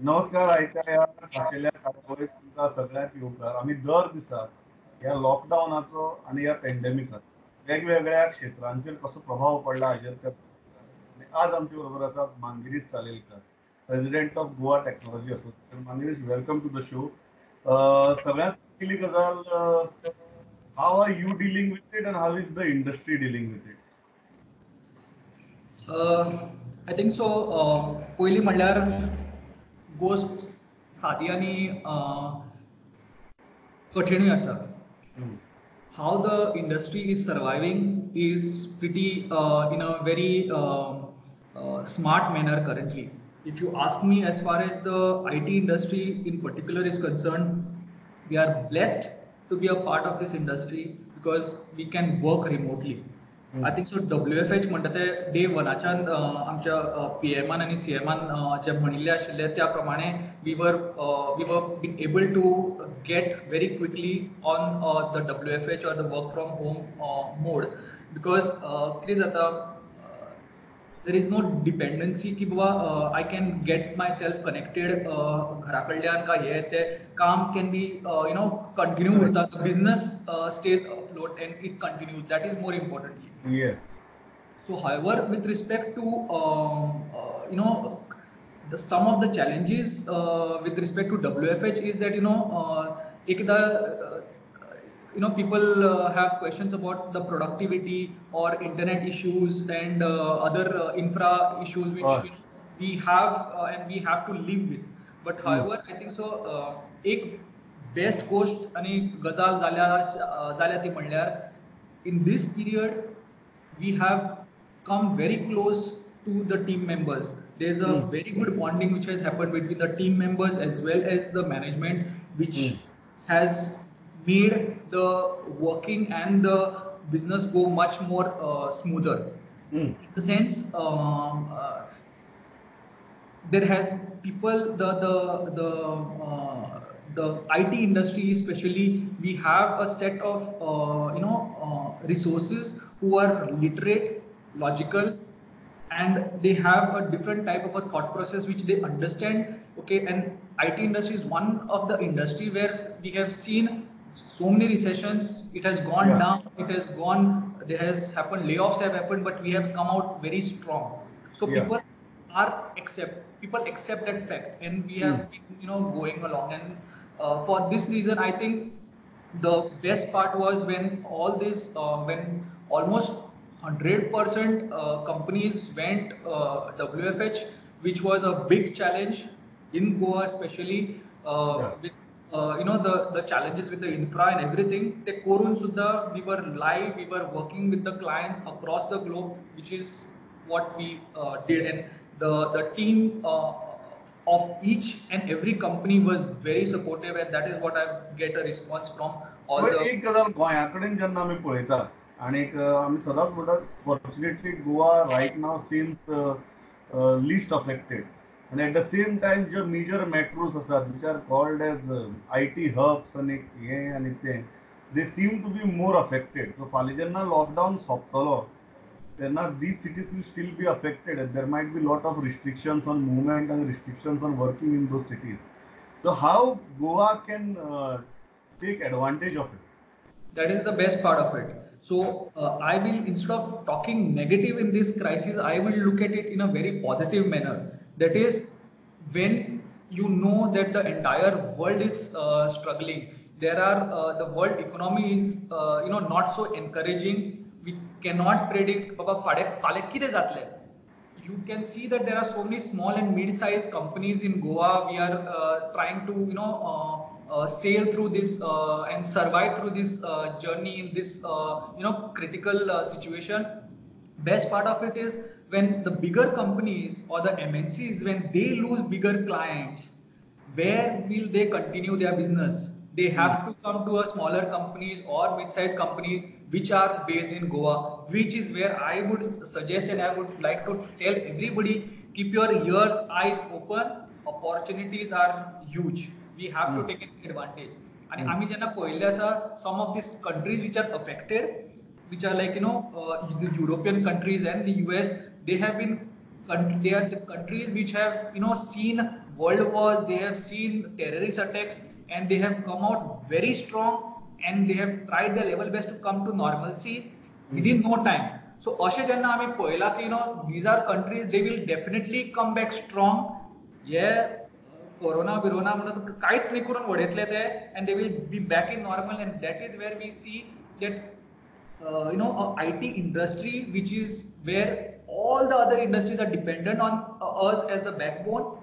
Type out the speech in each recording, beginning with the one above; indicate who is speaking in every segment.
Speaker 1: नमस्कार. आयच्या ह्या खाशेल्या कार्यावळीत तुमकां सगळ्यांक येवकार. आमी दर दिसा ह्या लॉकडावनाचो आनी ह्या पॅन्डेमिकाचो वेगवेगळ्या क्षेत्रांचेर कसो प्रभाव पडला हाजेर चर्चा करता. आनी आज आमचे बरोबर आसा Manguirish Salelkar, president of Goa Technology Association. Manguirish, welcome to the show. सगळ्यांत पयली गजाल, how are you dealing with it and how is the industry dealing with it?
Speaker 2: I think so पयलीं म्हणल्यार गोश्ट सादी आनी कठीणूय आसा. How the industry is surviving is pretty in a very smart manner currently. If you ask me, as far as the IT industry in particular is concerned, we are blessed to be a part of this industry because we can work remotely. I think so WFH म्हणटा ते day वनाच्यान आमच्या पीएमान आनी सीएमान जे म्हणिल्लें आशिल्लें त्या प्रमाणे we were been able to get very quickly on the WFH or the work from home mode, because कितें जाता, there is no dependency की बाबा I can get myself connected घरा कडल्यान काय हे ते काम can be continue उरता, business stays afloat and it continues. That is more importantly. So, however, with respect to the some of the challenges with respect to WFH is that एकदा people have questions about the productivity or internet issues and other infra issues which we have and we have to live with. But however, I think so एक best गोश्ट आनी गजाल जाल्या जाल्या ती म्हणल्यार in this period we have come very close to the team members. There's a very good bonding which has happened between the team members as well as the management, which has made the working and the business go much more smoother. In the sense, there has people the IT industry especially, we have a set of resources who are literate, logical, and they have a different type of a thought process which they understand. Okay, and IT industry is one of the industry where we have seen so many recessions. It has gone down, it has gone, there has happened, layoffs have happened, but we have come out very strong. So people accept that fact, and we have been going along. And for this reason, I think the best part was when all this when almost 100% companies went WFH, which was a big challenge in Goa, especially with the challenges with the infra and everything. ते करून सुद्धा we were live, we were working with the clients across the globe, which is what we did. And the team of each and every company was very supportive, and that is what I get a response from all
Speaker 1: but
Speaker 2: the
Speaker 1: एक गजाल, गोंया कडेन जेन्ना आमी पळयता आनी आमी सदांच म्हणटात, fortunately Goa right now seems least affected, आनी एट the same time जे मेजर मेट्रोज आसात, which are called as IT hubs आनी हें आनी तें, they seem to be more affected. So फाल्यां जेन्ना लॉकडावन सोंपतलो तेन्ना these cities will still be affected and there might be lot of restrictions on movement and restrictions on working in those cities. So how Goa can take advantage of it?
Speaker 2: That is the best part of it. So I will, instead of talking negative in this crisis, I will look at it in a very positive manner. That is, when you know that the entire world is struggling, there are the world economy is not so encouraging. We cannot predict बाबा फाल्यां कितें जातलें. You can see that there are so many small and mid-sized companies in Goa. We are trying to sail through this and survive through this journey in this critical situation. Best part of it is when the bigger companies or the MNCs, when they lose bigger clients, where will they continue their business? They have to come to a smaller companies or mid-sized companies which are based in Goa, which is where I would suggest and I would like to tell everybody, keep your ears, eyes open. Opportunities are huge. We have to take advantage. आणि आमी जेन्ना पळयल्लें आसा, some of these countries which are affected, which are like these European countries and the US, they have been they are the countries which have seen world wars, they have seen terrorist attacks, and they have come out very strong, and they have tried their level best to come to normalcy within no time. So अशें जेन्ना आमी पळयलां की you know these are countries, they will definitely come back strong. हे corona बिरोना म्हणून कांयच न्ही करून उडयतले ते, and they will be back in normal. And that is where we see that you know IT industry, which is where all the other industries are dependent on us as the backbone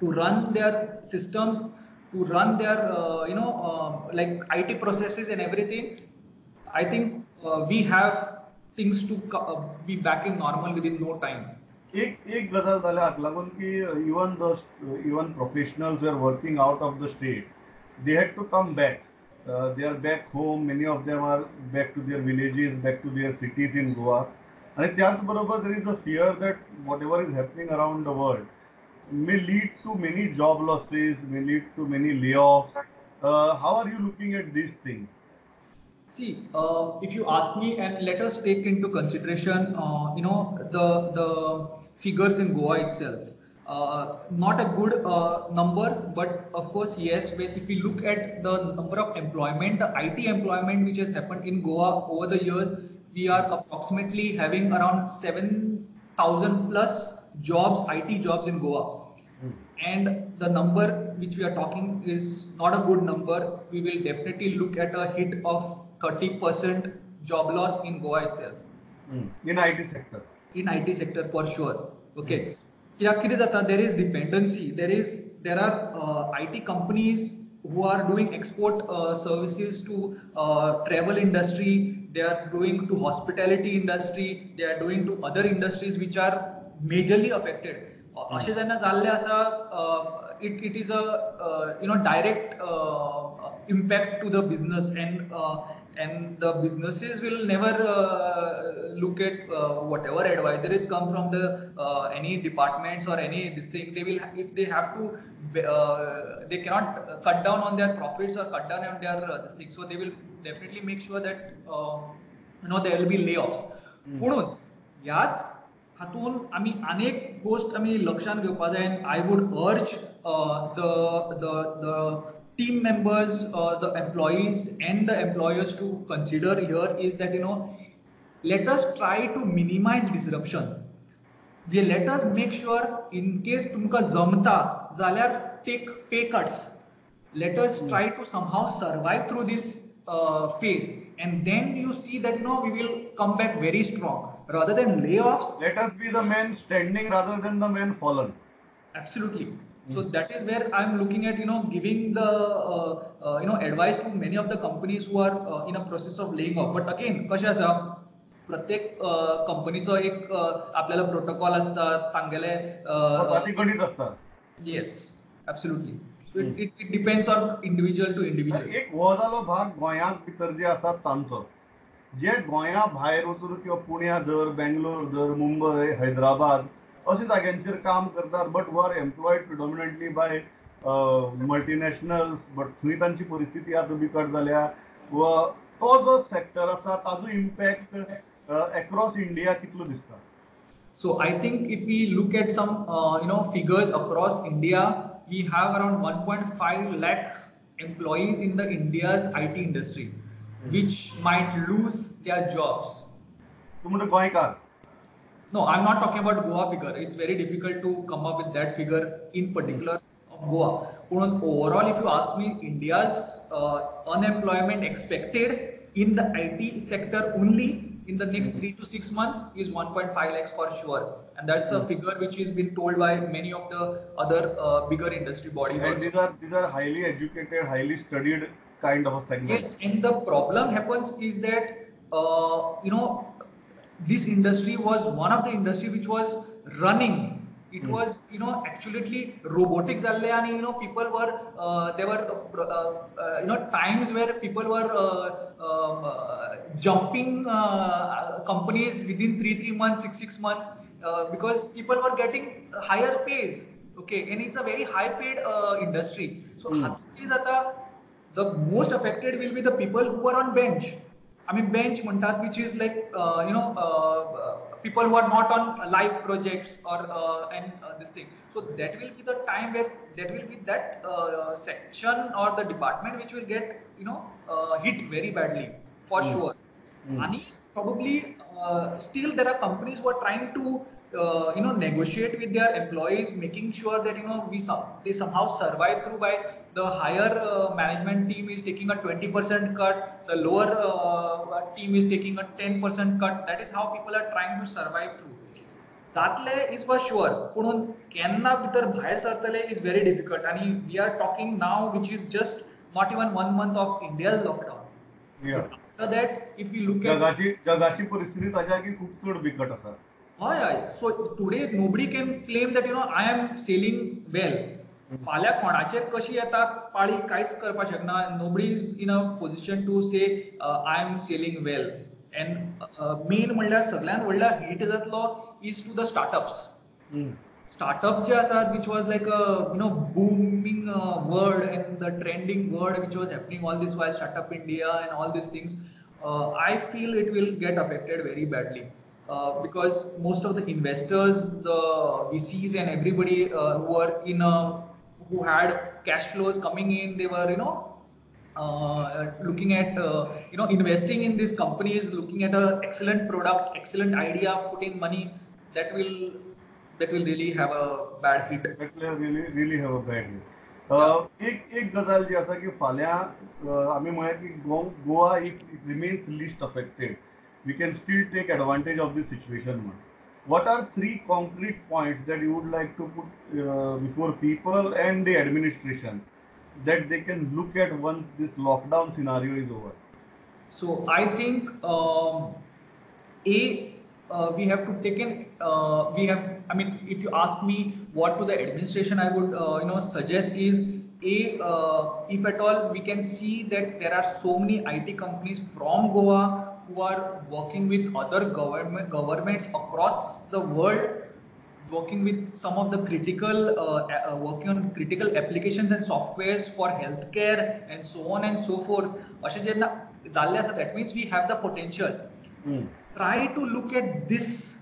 Speaker 2: to run their systems, to run their you know like IT processes and everything. I think we have things to be back in normal within no time.
Speaker 1: एक एक गजाल जाल्या हाका लागून की even professionals are working out of the state, they had to come back. They are back home, many of them are back to their villages, back to their cities in Goa. आणि त्याच बरोबर there is a fear that whatever is happening around the world may lead to many job losses, may lead to many layoffs. How are you looking at these things?
Speaker 2: See, if you ask me, and let us take into consideration, you know, the figures in Goa itself. Not a good number, but of course, yes, if we look at the number of employment, the IT employment which has happened in Goa over the years, we are approximately having around 7,000 plus jobs, IT jobs in Goa. And the number which we are talking is not a good number. We will definitely look at a hit of 30% job loss in Goa itself.
Speaker 1: In IT sector.
Speaker 2: In IT sector for sure. Okay. कित्याक कितें जाता, there is dependency. There are IT companies who are doing export services to travel industry, they are doing to hospitality industry, they are doing to other industries which are majorly affected. अशें जेन्ना जाल्लें आसा, it is a you know direct impact to the business, and the businesses will never look at whatever advisories come from the any departments or any this thing. They will, if they have to, they cannot cut down on their profits or cut down on their this thing. So they will definitely make sure that you know there will be layoffs. म्हणून ह्याच हातून आमी आनेक गोश्ट आमी लक्षांत घेवपा जाय. And I would urge the team members, the employees and the employers to consider here is that, you know, let us try to minimize disruption. We let us make sure in case तुमकां जमता जाल्यार take pay cuts. Let us try to somehow survive through this phase, and then you see that no, we will come back very strong rather than layoffs.
Speaker 1: Let us be the man standing rather than the man fallen.
Speaker 2: Absolutely. So that is where I'm looking at, you know, giving the you know advice to many of the companies who are in a process of laying off. But again, कशें आसा, प्रत्येक कंपनीचो एक आपल्याला protocol आसता, तांगेले
Speaker 1: गणित आसता.
Speaker 2: Yes, absolutely. So it depends on individual to individual.
Speaker 1: एक हो जालो भाग गोंयांत भितर जे आसात तांचो, जे गोंया भायर वचून किंवा पुण्या धर, बेंगलोर धर, मुंबय, हैदराबाद अशे जाग्यांचेर काम करतात, but who are employed predominantly by multinationals, but थंय तांची परिस्थिती आतां बिकट जाल्या वा तो जो सेक्टर आसा ताजो इम्पॅक्ट एक्रॉस इंडिया कितलो दिसता?
Speaker 2: So I think if we look at some you know figures across India, we have around 1.5 lakh employees in the India's IT industry, which might lose their jobs.
Speaker 1: तूं म्हणटा गोंयकार?
Speaker 2: No, I'm not talking about Goa figure. It's very difficult to come up with that figure in particular of Goa. But overall, if you ask me, India's unemployment expected in the IT sector only in the next 3 to 6 months is 1.5 lakhs for sure. And that's a figure which has been told by many of the other bigger industry bodies.
Speaker 1: And these are highly educated, highly studied kind of a segment.
Speaker 2: Yes, and the problem happens is that, you know, this industry was one of the industry which was running. It was, you know, absolutely robotic jalle, and you know, people were there were you know, times where people were jumping companies within 3 months, 6 months, because people were getting higher pays. Okay, and it's a very high paid industry. So the most affected will be the people who are on bench. आमी bench म्हणटात, which is like people who are not on live projects or and this thing. So that will be the time where that will be that section or the department which will get hit very badly for sure. And probably still there are companies who are trying to negotiate with their employees, making sure that they somehow survive through by the higher management team is taking a 20% cut, the lower team is taking a 10% cut. That is how people are trying to survive through. जातले is for sure, पूण केन्ना भितर भायर सरतले is very difficult. आणि we are talking now, which is just not even 1 month of India's lockdown. After that if you look at
Speaker 1: जगाची परिस्थिती ताज्या की खूप चड बिकट आसा.
Speaker 2: हय हय. So today nobody can claim that I am selling well. फाल्यां कोणाचेर कशी येता पाळी कांयच करपाक शकना. Nobody is in a position to say I am selling well. And main म्हणल्यार सगळ्यांत व्हडलो हीट जातलो is to the startups. Startups जे आसात, which was like a booming word and the trending word which was happening all this while, Startup India and all these things, I feel it will get affected very badly. Because most of the investors, the VCs and everybody who are in a, who had cash flows coming in, they were looking at investing in these companies, looking at a excellent product, excellent idea, putting money. That will really have a bad hit.
Speaker 1: That will really have a bad hit. एक एक गजाल जी आसा की फाल्यां आमी म्हळें की Goa it remains least affected. We can still take advantage of this situation. What are three concrete points that you would like to put before people and the administration that they can look at once this lockdown scenario is over?
Speaker 2: So I think we have to take an I mean, if you ask me what to the administration I would suggest is, if at all we can see that there are so many IT companies from Goa who are working with other governments across the world, working with some of the critical, working on critical applications and softwares for healthcare and so on and so forth. That means we have the potential. Try to look at this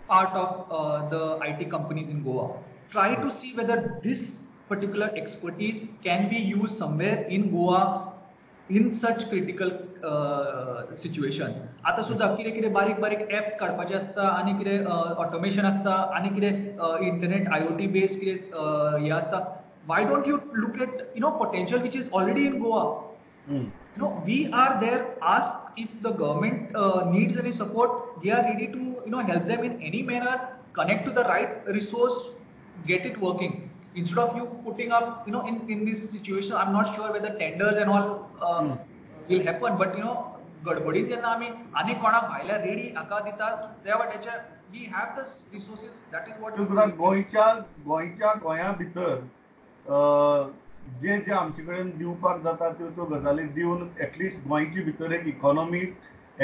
Speaker 2: part of the IT companies in Goa. Try to see whether this particular expertise can be used somewhere in Goa in such critical situations. आता सुद्धा कितें कितें बारीक बारीक apps काडपाचे आसता आनी कितें ऑटोमेशन आसता आनी कितें इंटरनेट IoT based कितें हें आसता. Why don't you look at potential which is already in Goa? We are there. Ask if the government needs any support. We are ready to help them in any manner. Connect to the right resource, get it working. Instead of you putting up, in this situation, I'm not sure whether tenders and all will happen, but गडबडीन जेन्ना आमी आनी कोणाक भायल्या ready हाका दितात त्या वाट्याचे we have the resources. That is what.
Speaker 1: गोंयच्या गोंया भितर जे जे आमचे कडेन दिवपाक जाता त्यो त्यो गजाली दिवन एटलिस्ट गोंयचे भितर एक इकॉनॉमी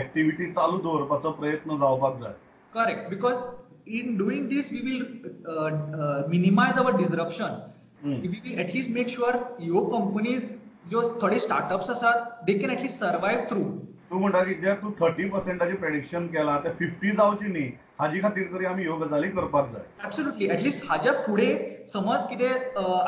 Speaker 1: एक्टिविटी चालू दवरपाचो प्रयत्न जावपाक जाय.
Speaker 2: Correct, because in doing this we will minimize our disruption. We will at least make sure your companies, जो थोडे startups आसात, they can at least survive through.
Speaker 1: तूं म्हणटा की जे तूं 30% प्रेडिक्शन केलां ते 50 जावची न्ही हाजे खातीर तरी आमी ह्यो गजाली करपाक जाय.
Speaker 2: एब्सोल्युटली. एटलिस्ट हाज्या फुडें समज कितें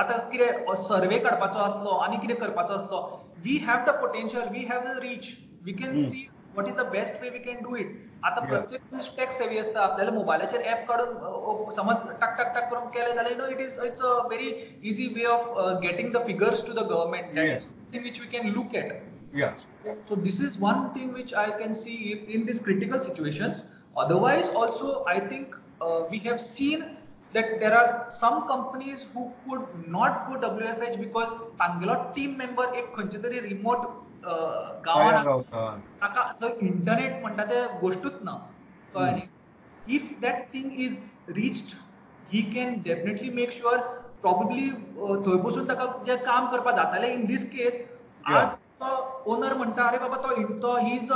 Speaker 2: आतां कितें सर्वे काडपाचो आसलो आनी कितें करपाचो आसलो, we have the potential, we have the reach, we can see what is the best way we can do it. आता प्रत्येक टॅक्स सेवी आसता, आपल्याला मोबायलाचेर ऍप काडून समज टक टक टक करून केलें जाल्यार it's a very easy way of getting the figures to the government. That is something which we can look at. So this is one thing which I can see in these critical situations. Otherwise also I think we have seen that there are some companies who could not go WFH because तांगेलो team member एक खंयचे तरी remote गांवान आसा, ताका थंय internet म्हणटा ते गोश्टूच ना, कळ्ळें न्ही. If that thing is reached, he can definitely make sure probably थंय बसून ताका जें काम करपाक जातालें. इन these case आज तो ओनर म्हणटा, अरे बाबा तो he is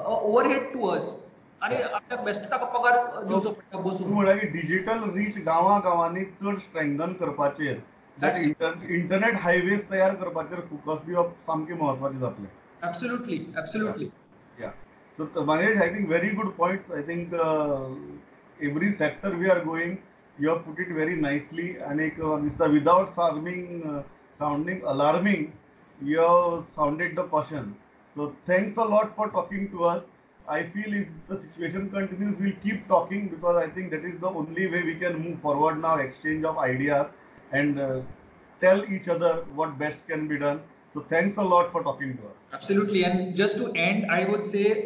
Speaker 2: overhead to us आनी आपल्याक बेस्ट ताका पगार दिवचो पडटा बसून.
Speaker 1: म्हळ्यार की डिजिटल रीच गांवा गांवांनी चड स्ट्रेंथन करपाचेर, इंटरनेट हायवेज तयार करपाचेर फोकस दिवप सामकें म्हत्वाचें जातलें.
Speaker 2: Absolutely, absolutely.
Speaker 1: Yeah. So Mangesh, I think very good points. I think every sector we are going, you have put it very nicely, and without sounding alarming, you have sounded the caution. So thanks a lot for talking to us. I feel if the situation continues, we'll keep talking, because I think that is the only way we can move forward now, exchange of ideas and tell each other what best can be done. So thanks a lot for talking to us.
Speaker 2: Absolutely. And just to end, I would say,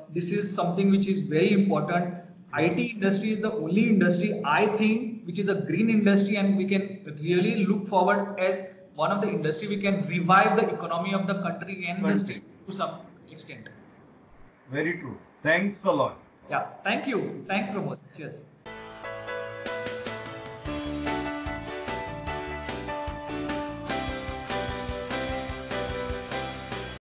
Speaker 2: this is something which is very important. IT industry is the only industry, I think, which is a green industry, and we can really look forward as one of the industry we can revive the economy of the country and the state to some extent.
Speaker 1: Very true. Thanks a lot.
Speaker 2: Yeah. Thank you. Thanks, Pramod. Cheers.